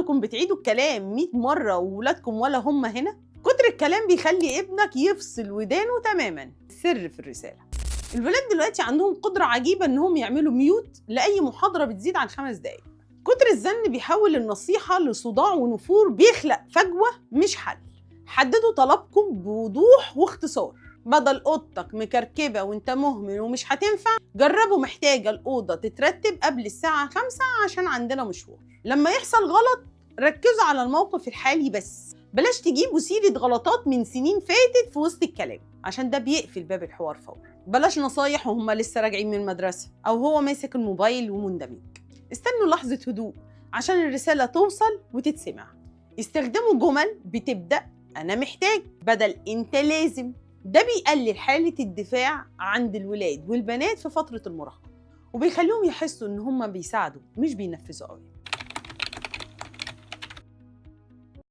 انكم بتعيدوا الكلام 100 مرة وولادكم ولا هم هنا؟ كتر الكلام بيخلي ابنك يفصل ودانه تماما. سر في الرسالة، الولاد دلوقتي عندهم قدرة عجيبة انهم يعملوا mute لأي محاضرة بتزيد عن 5 دقايق. كتر الزن بيحول النصيحة لصداع ونفور، بيخلق فجوة مش حل. حددوا طلبكم بوضوح واختصار. بدل اوضتك مكركبة وانت مهمل ومش هتنفع، جربوا محتاجة الأوضة تترتب قبل الساعة 5 عشان عندنا مشوار. لما يحصل غلط ركزوا على الموقف الحالي بس، بلاش تجيبوا سيرة غلطات من سنين فاتت في وسط الكلام، عشان ده بيقفل باب الحوار فورا. بلاش نصايح وهم لسه راجعين من المدرسة أو هو ماسك الموبايل ومندمج. استنوا لحظة هدوء عشان الرسالة توصل وتتسمع. استخدموا جمل بتبدأ أنا محتاج بدل أنت لازم. ده بيقلل حالة الدفاع عند الولاد والبنات في فترة المراهقة، وبيخليهم يحسوا إن هم بيساعدوا مش بينفذوا أوامر.